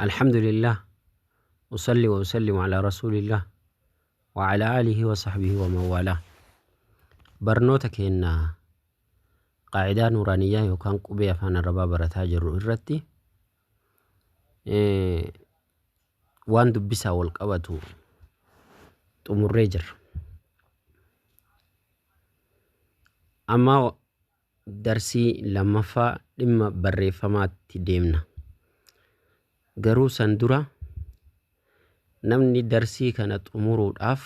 Alhamdulillah usalli wa usallimu ala rasuulillah wa ala aalihi wa sahbihi wa man waalaa. Barnoota keenna qaa'idaa nuuraaniyyaa yookaan qubee afaan arabaa barataa jirru irratti waan dubbisaa wal qabatu xumurree jirra. Amma darsii lammaffaa dhimma barreeffamaatti deemna. Garuu san dura namni darsii kana xumuruudhaaf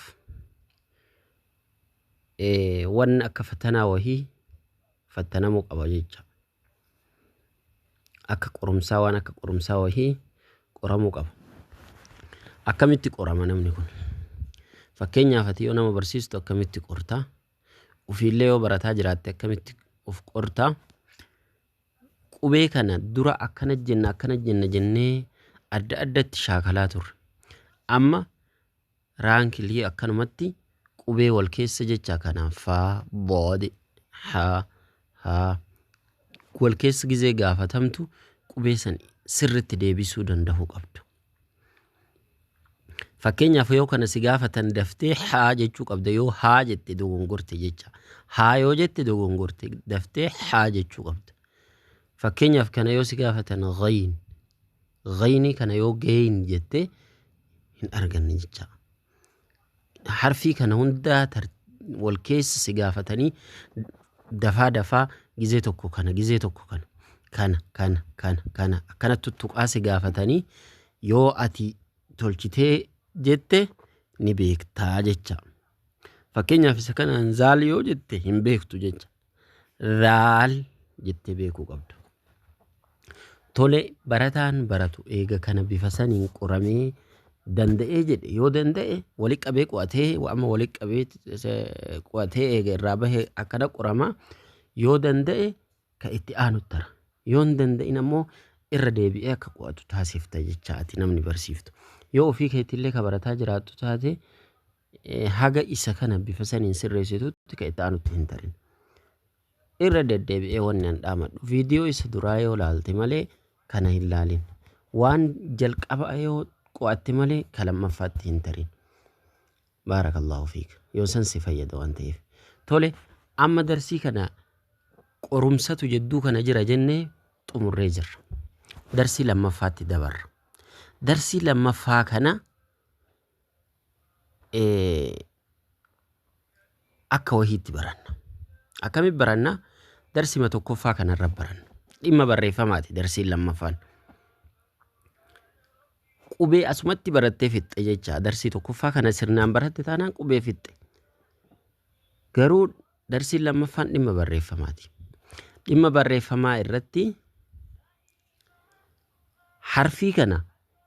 wanni akka fatanaa wahii fattanamuu qaba jecha. Akka qorumsaa waan akka qorumsaa wahii qoramuu qaba. Akkamitti qorama namni kun? Fakkeenyaaf ati yoo nama barsiistu akkamitti qorta? Ufiillee yoo barataa jiraatte akkamitti of qorta? Qubee kana dura akkana jenna akkana jenna jennee adda addatti shaakalaa turre. Amma raankilii akkanumatti qubee wal keessa jecha kanaan faa, boodi, haa, haa wal keessa gizee gaafatamtu qubee san sirritti deebisuu danda'uu qabdu. Fakkeenyaaf yoo kana si gaafatan daftee haa jechuu qabda yoo haa jette dogongorte jecha. Haa yoo jette dogongorte daftee haa jechuu qabda. Fakkeenyaaf kana yoo si gaafatan ghayn ghaynii kana yoo geeyin jette hin arganne jecha. Harfii kana hundaa wal keessa si gaafatanii dafaa dafaa gizee tokko kana gizee tokko kana kana kana kana kana akkana tuttuqaa si gaafatanii yoo ati tolchitee jette ni beektaa jecha. Fakkeenyaaf isa kanaan zaal yoo jette hin beektu jecha. Zaal jettee beekuu qabda. Tole barataan baratu eega kana bifa saniin qoramee danda'ee jedhe yoo danda'e wali qabee qo'atee amma wali qabee qo'atee eega irraa bahe akkana qorama yoo danda'e ka itti aanu tara yoo hin danda'in ammoo irra deebi'ee akka qo'atu taasifta jecha ati namni barsiiftu yoo ofii keetillee ka barataa jiraattu taate haga isa kana bifa saniin sirreessitutti ka itti aanutti hin tarin. Irra deddeebi'ee wanni an dhaamadhu viidiyoo isa duraa yoo laalte malee kana hin laalin. Waan jalqaba yoo qo'atte malee ka lammaffaatti hin tarin. Baarakallaahu fiik. Yoo san si fayyada waan ta'eef. Tole amma darsii kana qorumsatu jedduu kana jira jennee xumurree jirra. Darsii lammaffaatti dabarra. Darsii lammaffaa kana akka wahiitti baranna. Akkamitti baranna? Darsima tokkoffaa kanarra baranna. Dhimma barreeffamaati darsiin lammaffaan. Qubee asumatti barattee fixxe jecha darsii tokkoffaa kana sirnaan baratte taanaan qubee fixxe. Garuu darsiin lammaffaan dhimma barreeffamaati. Dhimma barreeffamaa irratti Harfii kana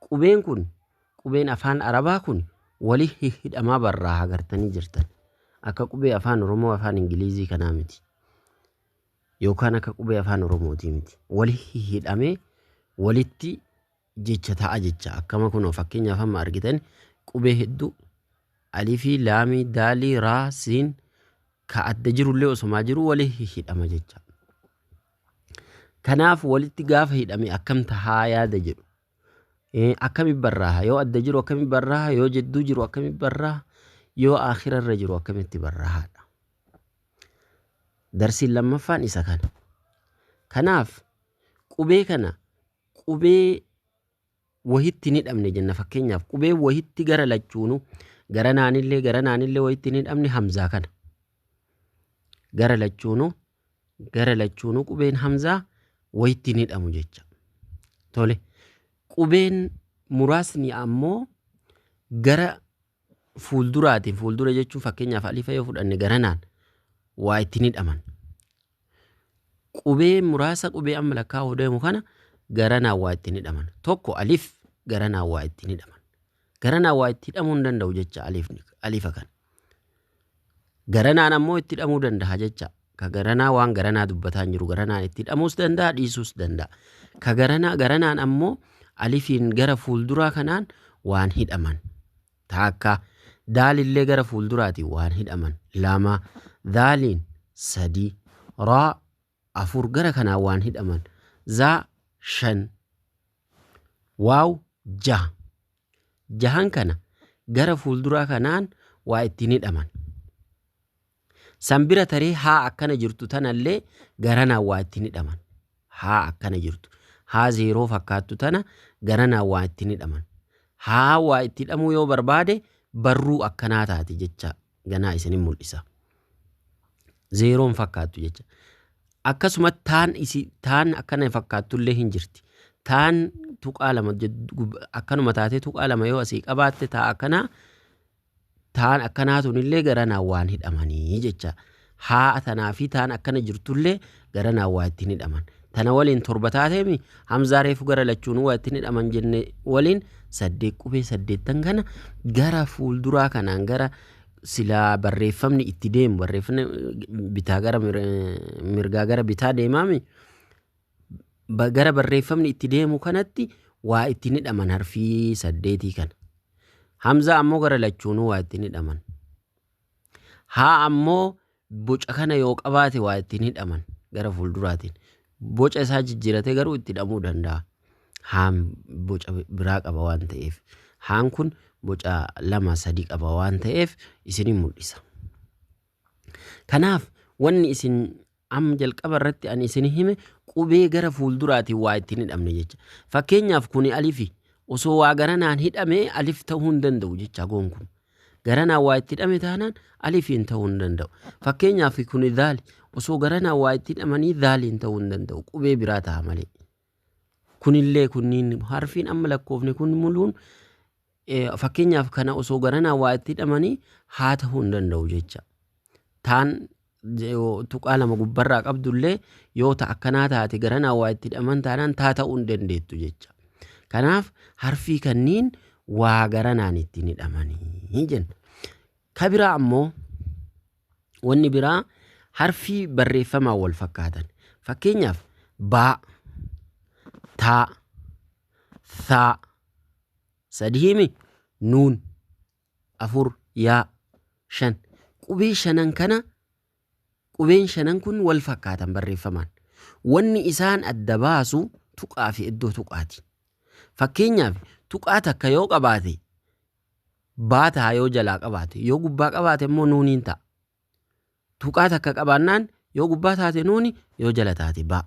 qubeen kun qubeen afaan Arabaa kun wali hihhidhamaa barraaha gartanii jirtan. Akka qubee afaan Oromoo afaan Ingiliizii kanaa miti. Yookaan akka qubee afaan Oromootii miti. Wali hihhidhamee walitti jecha ta'a jecha. Akkama kunoo fakkeenyaaf amma argitan qubee hedduu alifii, laamii, daalii, raa, siin ka adda jirullee osomaa jiru wali hihhidhama jecha. Kanaaf walitti gaafa hidhame akkam tahaa yaada jedhu. Akkami barraaha yoo adda jiru akkami barraaha yoo jidduu jiru akkami barraaha yoo aakhira irra jiru akkamitti barraahaadha. Darsiin lammaffaan isa kana. Kanaaf qubee kana qubee wahitti hin hidhamne jenna fakkeenyaaf qubee wahitti gara lachuunu gara naanillee gara naanillee wahitti hin hidhamne hamzaa kana. Gara lachuunu gara lachuunuu qubeen hamzaa wayitti hin hidhamu jecha. Tole qubeen muraasni ammoo gara fuulduraatiin fuuldura jechuun fakkeenyaaf alifa yoo fudhanne garanaan waa ittiin hidhaman. Qubee muraasa qubee amma lakkaa'uu deemu kana garanaan waa ittiin hidhaman. Tokko alif garanaan waa ittiin hidhaman. Garanaan waa itti hidhamuu hin danda'u jecha alifni alifa kana. Garanaan ammoo itti hidhamuu danda'a jecha. Ka garanaa waan garanaa dubbataa hin jiru. Garanaan itti hidhamuus danda'a dhiisuus danda'a. Ka garanaa garanaan ammoo alifiin gara fuulduraa kanaan waan hidhaman. Taakka daalillee gara fuulduraatiin waan hidhaman. Lama daaliin sadi raa afur gara kanaan waan hidhaman. Zaa shan waaw Jaha. Jahan kana gara fuulduraa kanaan waa ittiin hidhaman. San bira taree haa akkana jirtu tanallee garanaan waa ittiin hidhaman. Haa akkana jirtu. Haa zeeroo fakkaattu tana garanaan waa ittiin hidhaman. Haa waa itti hidhamuu yoo barbaade barruu akkanaa taati jecha ganaa isinin mul'isa. Zeeroon fakkaattu jecha. Akkasuma taan isi taan akkana fakkaattullee hin jirti. Taan tuqaa lama akkanuma taatee tuqaa lama yoo asii qabaatte taa akkanaa taan akkanaa tunillee garanaan waan hidhamanii jecha. Haa tanaa fi taan akkana jirtullee garanaan waa ittiin hidhaman. Tana waliin torba taateemi hamzaa reefu gara lachuunuu waa ittiin hidhaman jenne waliin saddeet qubee saddeettan kana gara fuulduraa kanaan gara silaa barreeffamni itti deemu barreeffamni bitaa gara mirgaa gara bitaa deemaami gara barreeffamni itti deemu kanatti waa ittiin hidhaman harfii saddeetii kana. Hamzaa ammoo gara lachuunuu waa ittiin hidhaman. Haa ammoo boca kana yoo qabaate waa ittiin hidhaman gara fuulduraatiin. Boca isaa jijjiiratee garuu itti hidhamuu danda'a. Haan boca biraa qaba waan ta'eef. Haan kun boca lama sadi qaba waan ta'eef isinin mul'isa. Kanaaf wanni isin amma jalqaba irratti ani isin hime qubee gara fuulduraatiin waa ittiin hidhamne jecha. Fakkeenyaaf kuni alifi osoo waa garanaan hidhamee alif ta'uu hin danda'u jecha gonkumaa. Garanaan waa itti hidhame taanaan alifiin ta'uu hin danda'u. Fakkeenyaaf kuni daali osoo garanaan waa itti hidhamanii daaliin ta'uu hin danda'u qubee biraa ta'a malee. Kunillee kunniin harfiin amma lakkoofne kun muluun fakkeenyaaf kana osoo garanaan waa itti hidhamanii haa ta'uu hin danda'u jecha. Taan tuqaa lama gubbarraa qabdullee yoo ta akkanaa taate garanaan waa itti hidhaman taanaan taa ta'uu hin dandeettu jecha. Kanaaf harfii kanniin waa garanaan ittiin hidhamanii jenna. Ka biraa ammoo wanni biraa harfii barreeffamaan wal fakkaatan. Fakkeenyaaf baa, taa, thaa, sadi himi, nuun, afur, yaa, shan. Qubee shanan kana qubeen shanan kun wal fakkaatan barreeffamaan. Wanni isaan adda baasu tuqaa fi iddoo tuqaati. Fakkeenyaaf tuqaa takka yoo qabaate baa ta'a yoo jalaa qabaate yoo gubbaa qabaate immoo nuuniin ta'a. Tuqaa takka qabaannaan yoo gubbaa taate nuuni yoo jala taate baa.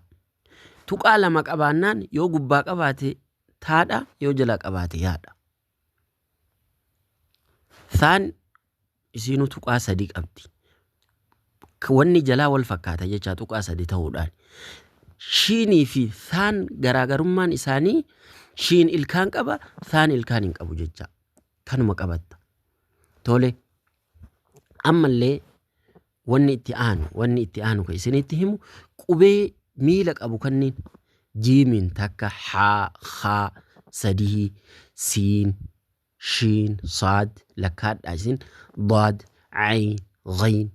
Tuqaa lama qabaannaan yoo gubbaa qabaate taadha yoo jala qabaate yaadha. Thaan isiinuu tuqaa sadi qabdi. Wanni jalaa wal fakkaata jecha tuqaa sadi ta'uudhaan. Shiinii fi thaan garaagarummaan isaanii shiin ilkaan qaba thaan ilkaan hin qabu jecha. Kanuma qabatta. Tole ammallee wanni itti aanu wanni itti aanu kan isinitti himu qubee miila qabu kanneen jiimiin takka haa haa sadii siin shiin saad lakkaadhaa isin daad ayn ghayn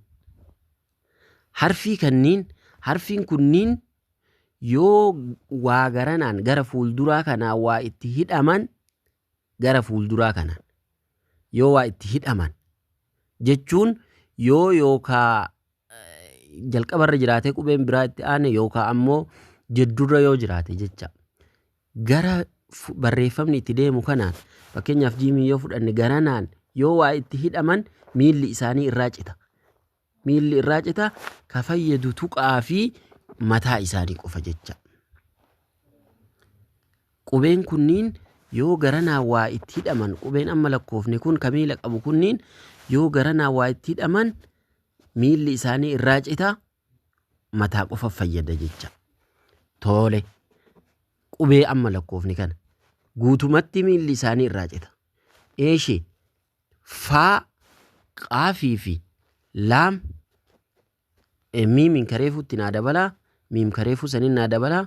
harfii kanniin harfiin kunniin yoo waa garanaan gara fuulduraa kanaa waa itti hidhaman gara fuulduraa kanaan yoo waa itti hidhaman jechuun yoo yookaa jalqabarra jiraatee qubeen biraa itti aane yookaa ammoo jiddurra yoo jiraate jecha gara barreeffamni itti deemu kanaan fakkeenyaaf jiimii yoo fudhanne garanaan yoo waa itti hidhaman miilli isaanii irraa cita. Miilli irraa cita ka fayyadu tuqaa fi mataa isaanii qofa jecha. Qubeen kunniin yoo garanaa waa itti hidhaman qubeen amma lakkoofne kun ka miila qabu kunniin yoo garanaa waa itti hidhaman miilli isaanii irraa cita mataa qofa fayyada jecha. Tole qubee amma lakkoofne kana guutumatti miilli isaanii irraa cita. Eeshi faa qaafii fi laam miimiin kareefuutti naa dabalaa miim kareefuu saniin naa dabalaa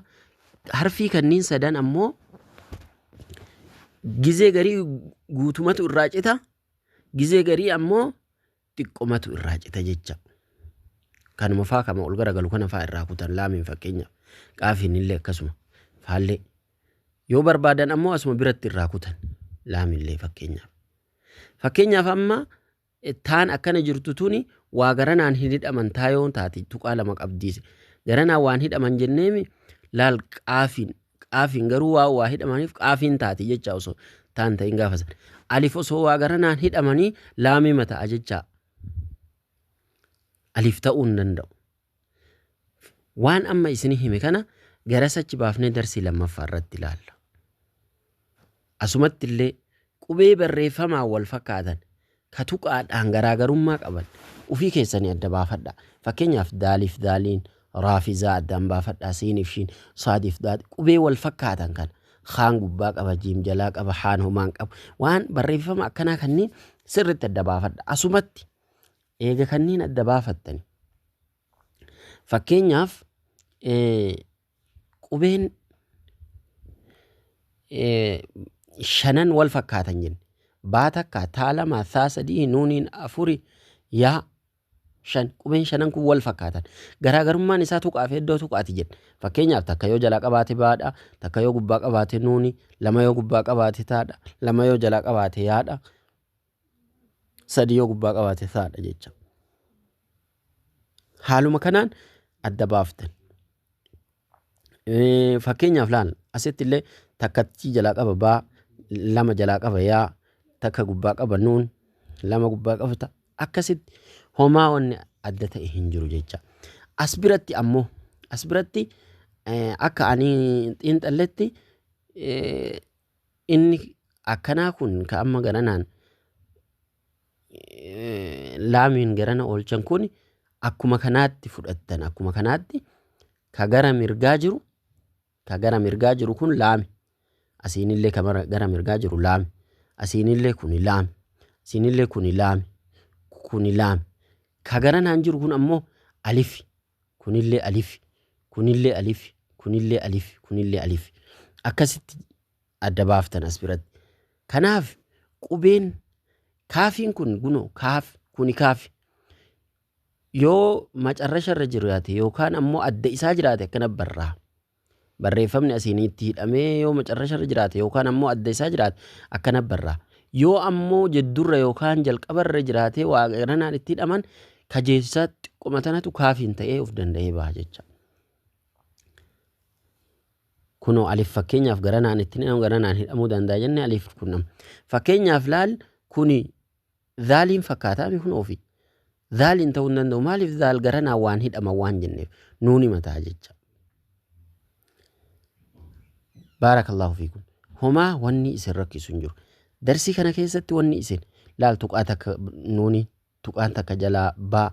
harfii kanniin sadan ammoo gizee garii guutumatu irraa cita gizee garii ammoo xiqqomatu irraa cita jecha. Kanuma faa kama ol garagalu kana faa irraa kutan laamiin fakkeenyaaf qaafiin illee akkasuma faallee yoo barbaadan ammoo asuma biratti irraa kutan laamillee fakkeenyaaf. Fakkeenyaaf amma taan akkana jirtu tuni waa garanaan hin hidhaman taayoon taate tuqaa lama qabdiise. Garanaan waan hidhaman jenneemi laal qaafiin Qaafiin garuu waa waa hidhamaniif qaafiin taati jecha osoo taan ta'in gaafa sana. Alif osoo waa garanaan hidhamanii laamii mata'a jecha. Alif ta'uu hin danda'u. Waan amma isin hime kana gara sachi baafnee darsii lammaffaa irratti ilaalla. Asumatti illee qubee barreeffamaan wal fakkaatan ka tuqaadhaan garaagarummaa qaban ofii keessanii adda baafadha. Fakkeenyaaf daaliif daaliin, raafi zaa addaan baafadha, siiniif shiin, saadiif daad qubee wal fakkaatan kana kaan gubbaa qaba, jiim jalaa qaba, haan homaan qaba. Waan barreeffama akkanaa kanneen sirriitti adda baafadha. Asumatti eega kanneen adda baafattani. Fakkeenyaaf qubeen shanan wal fakkaatan jenne. Baa takka, taa lama, thaa sadii, nuuniin afuri, yaa shan. Qubeen shanan kun wal fakkaatan. Garaagarummaan isaa tuqaa fi iddoo tuqaati jenna. Fakkeenyaaf takka yoo jalaa qabaate baadha, takka yoo gubbaa qabaate nuuni, lama yoo gubbaa qabaate taadha, lama yoo jalaa qabaate yaadha, sadi yoo gubbaa qabaate taadha jecha. Haaluma kanaan adda baaftan. Fakkeenyaaf laal asitti illee takkatti jalaa qaba baa, lama jalaa qaba yaa, takka gubbaa qaba nuun, lama gubbaa qaba ta. Akkasitti homaa wanni adda ta'e hin jiru jecha. As biratti ammoo as biratti akka ani xiinxalletti inni akkanaa kun ka amma garanaan laamiin garana oolchan kun akkuma kanaatti fudhattan, akkuma kanaatti ka gara mirgaa jiru, ka gara mirgaa jiru kun laami, asiinillee ka gara mirgaa jiru laami, asiinillee kuni laami, asiinillee kuni laami, kuni laami, ka garanaan jiru kun ammoo alifi, kunillee alifi, kunillee alifi, kunillee alifi, kunillee alifi. Akkasitti adda baaftan as biratti. Kanaaf qubeen kaafiin kun guno kaaf kuni kaafi yoo macarrasha irra jiraate yookaan ammoo adda isaa jiraate akkana barraa. Barreeffamni asiin itti hidhamee yoo macarrasha irra jiraate yookaan ammoo adda isaa jiraate akkana barraa. Yoo ammoo jiddurra yookaan jalqabarra jiraate waa garanaan itti hidhaman kajeessaa xiqquma tanatu kaafiin ta'ee of danda'ee baha jecha. Kunoo alif fakkeenyaaf garanaan itti hidhamu garanaan hidhamuu danda'a jenne alif kun nama. Fakkeenyaaf laal kuni zaaliin fakkaataa mi kun ofi. Zaaliin ta'uu hin danda'u maaliif zaal garanaan waan hidhama waan jenneef nuuni mataa jecha. Baarakallahu fiikum. Homaa wanni isin rakkisu hin jiru. Darsii kana keessatti wanni isin laal tuqaa takka nuuni tuqaan takka jalaa baa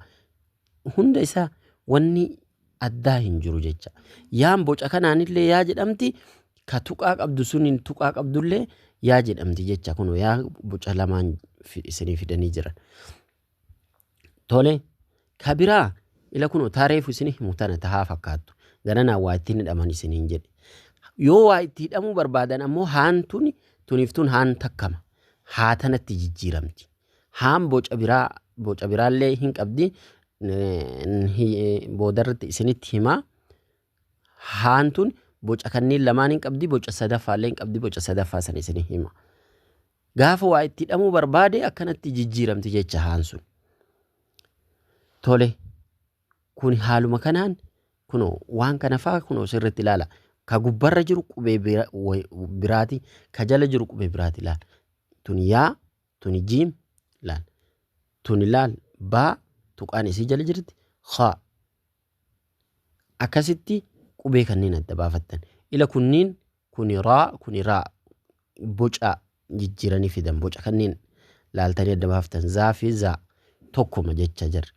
hunda isaa wanni addaa hin jiru jecha. Yaan boca kanaanillee yaa jedhamti, ka tuqaa qabdu suniin tuqaa qabdullee yaa jedhamti jecha. Kun yaa boca lamaan isinii fidanii jiran. Tole, ka biraa ila kun taareefu isin himu tana tahaa fakkaattu. Garanaa waa ittiin hidhaman isiniin jedhe. Yoo waa itti hidhamuu barbaadan ammoo haan tuni tuniif tun haan takkama. Haa tanatti jijjiiramti. Haan boca biraa boca biraallee hin qabdi. Boodarratti isinitti himaa. Haan tun boca kanneen lamaan hin qabdi, boca sadaffaallee hin qabdi, boca sadaffaa san isin hima. Gaafa waa itti hidhamuu barbaade akkanatti jijjiiramti jecha haan sun. Tole, kun haaluma kanaan kunoo waan kana faa kunoo sirriitti ilaala. Ka gubbarra jiru qubee biraati, ka jala jiru qubee biraati ilaala. Tuni yaa, tuni jiim laal. Tuni laal baa tuqaan isii jala jirti haa. Akkasitti qubee kanneen adda baafattan. Ila kunniin kuni raa kuni raa boca jijjiiranii fidan, boca kanneen laaltanii adda baaftan zaa fi zaa tokkuma jecha jirra.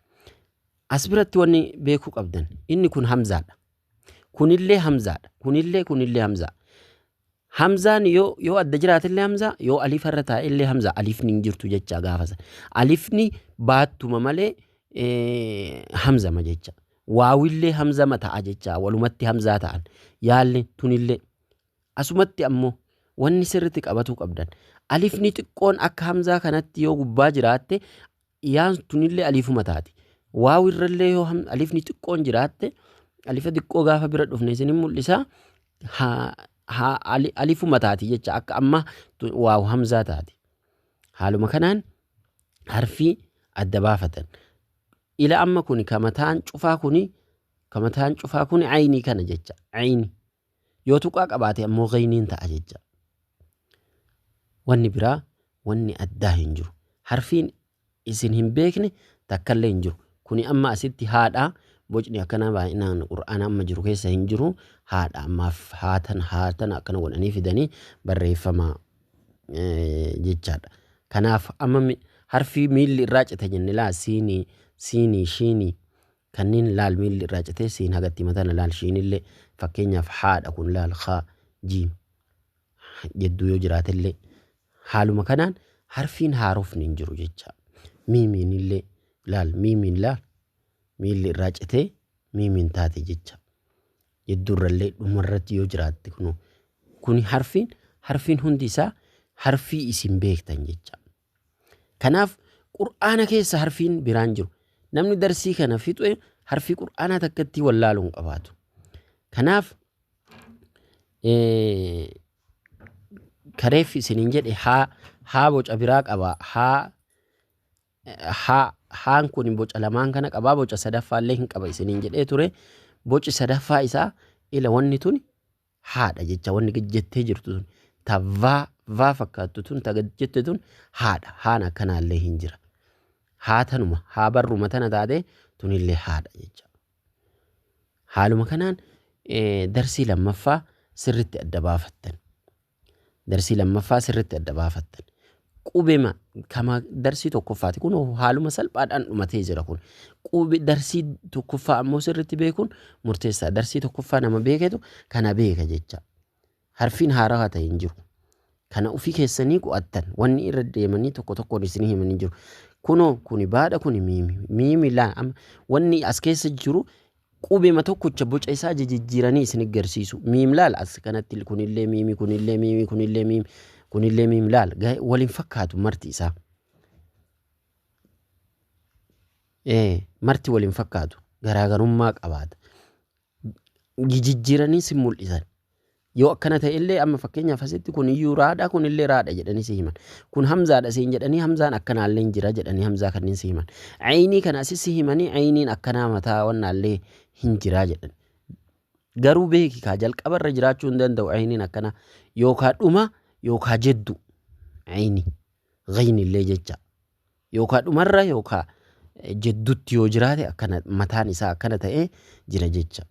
As biratti wanni beekuu qabdan inni kun hamzaadha. Kunillee hamzaadha. Kunillee kunillee hamzaa. Hamzaan yoo adda jiraatillee hamzaa, yoo alifa irra taa'ellee hamzaa, alifni hin jirtu jecha gaafa sana. Alifni baattuma malee hamzama jecha. Waawillee hamzama ta'a jecha, walumatti hamzaa ta'an. Yaalli tunillee. Asumatti ammoo wanni sirriitti qabatuu qabdan. Alifni xiqqoon akka hamzaa kanatti yoo gubbaa jiraatte yaan tunillee alifuma taati. Waawirrallee yoo alifni xiqqoon jiraatte alifa xiqqoo gaafa bira dhufne isin mul'isa. Alifuma taati jecha akka amma waaw hamzaa taati. Haaluma kanaan harfii adda baafatan. Ila amma kuni kamataan cufaa kuni kamataan cufaa kuni aynii kana jecha. Ayni. Yoo tuqaa qabaate ammoo gayniin ta'a jecha. Wanni biraa wanni addaa hin jiru. Harfiin isin hin beekne takkallee hin jiru. Kuni amma asitti haadha, bocni akkanaa baay'inaan Qur'aana amma jiru keessa hin jiru. Haadha ammaaf haatan haatan akkana godhanii fidanii barreeffama jechaadha. Kanaaf amma harfii miilli irraa cite jenne laa, siinii siinii shiinii kanneen laal, miilli irraa cite siin hagatti matana laal, shiinillee fakkeenyaaf haadha kun laal, haa jiim jedduu yoo jiraatellee haaluma kanaan harfiin haarofni hin jiru jecha. Miimiin illee laal, miimiin laal, miilli irraa citee miimiin taate jecha. Jidduurrallee dhumarratti yoo jiraatte kunu kuni harfiin hundi isaa harfii isin beektan jecha. Kanaaf Qur'aana keessa harfiin biraan jiru. Namni darsii kana fixu harfii Qur'aanaa takkatti wallaaluu hin qabaatu. Kanaaf kareef isiniin jedhe haa boca biraa qaba, haa haa haan kun boca lamaan kana qabaa, boca sadaffaallee hin qaba isiniin jedhee ture. Boci sadaffaa isaa ila wanni tun haadha jecha, wanni gad jettee jirtu tun ta vaa vaa fakkaattu tun ta gad jette tun haadha. Haan akkanaallee hin jira. Haa tanuma haa barruma tana taate tunillee haadha jecha. Haaluma kanaan darsii lammaffaa sirritti adda baafattan. Darsii lammaffaa sirritti adda baafattan. Qubema kama darsii tokkoffaati kun haaluma salphaadhaan dhumatee jira kun. Qube darsii tokkoffaa ammoo sirritti beekuun murteessaa. Darsii tokkoffaa nama beeketu kana beeka jecha. Harfiin haarawaa ta'e hin jiru. Kana ofii keessanii qo'attan, wanni irra deemanii tokko tokkoon isinii himanii jiru. Kunoo kuni baadha, kuni miimi. Miimi laa amma wanni as keessa jiru qubema tokkocha boca isaa jijjiiranii isin agarsiisu. Miim laal as kanatti, kunillee miimi, kunillee miimi, kunillee miimi, kunillee miim laal, waliin fakkaatu marti isaa. Marti waliin fakkaatu, garaagarummaa qabaata. Jijjiiranii si mul'isan. Yoo akkana ta'e illee amma fakkeenyaaf asitti kun iyyuu raadha, kun illee raadha jedhanii si himan. Kun hamzaadha siin jedhanii hamzaan akkanaallee hin jira jedhanii hamzaa kanneen si himan. Aynii kana asis si himanii ayniin akkanaa mataa wannaallee hin jiraa jedhan. Garuu beeki kaa jalqabarra jiraachuu hin danda'u ayniin akkana, yookaa dhuma yookaa jeddu ayni gayni illee jecha. Yookaa dhumarra yookaa jeddutti yoo jiraate akkana mataan isaa akkana ta'ee jira jecha.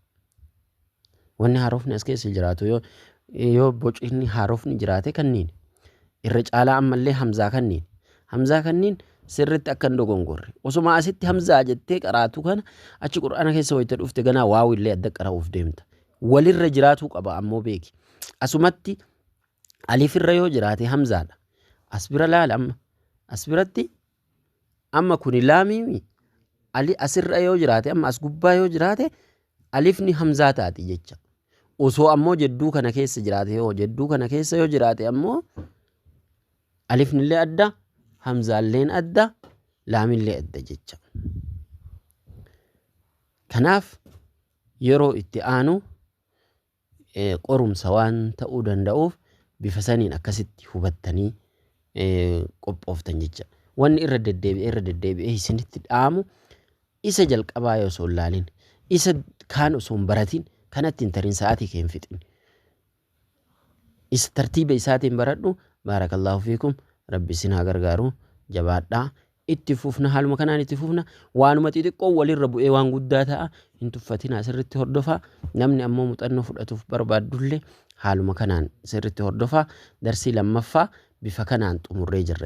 Wanni haarofni as keessa jiraatu yoo bocni haarofni jiraate kanniin irra caalaa ammallee hamzaa kanniin. Hamzaa kanniin sirritti akka hin dogongorre. Osuma asitti hamzaa jettee qaraatu kana achi Qur'aana keessa wayita dhufte ganaa waaw illee adda qara'uuf deemta. Walirra jiraatuu qaba ammoo beeki. Asumatti alifirra yoo jiraate hamzaadha. As bira laala amma. As biratti amma kuni laamiimi. Ali asirra yoo jiraate amma as gubbaa yoo jiraate alifni hamzaa taati jecha. Osoo ammoo jedduu kana keessa jiraate yoo jedduu kana keessa yoo jiraate ammoo alifnillee adda, hamzaalleen adda, laamillee adda jecha. Kanaaf yeroo itti aanu qorumsa waan ta'uu danda'uuf bifa saniin akkasitti hubattanii qophooftan jecha. Wanni irra deddeebi'ee isinitti dhaamu isa jalqabaa yoo osoo hin laalin, isa kaan osoo hin baratin kanatti hin tarin, sa'aatii kee hin fixin. Isa tartiiba isaatiin baradhu. Baarakallaahu fiikum, Rabbi isin haa gargaaru, jabaadhaa. Itti fufna, haaluma kanaan itti fufna. Waanuma xixiqqoo walirra bu'ee waan guddaa ta'a. Hin tuffatinaa, sirritti hordofaa. Namni ammoo muuxannoo fudhatuuf barbaaddullee haaluma kanaan sirritti hordofaa. Darsii lammaffaa bifa kanaan xumurree jirra.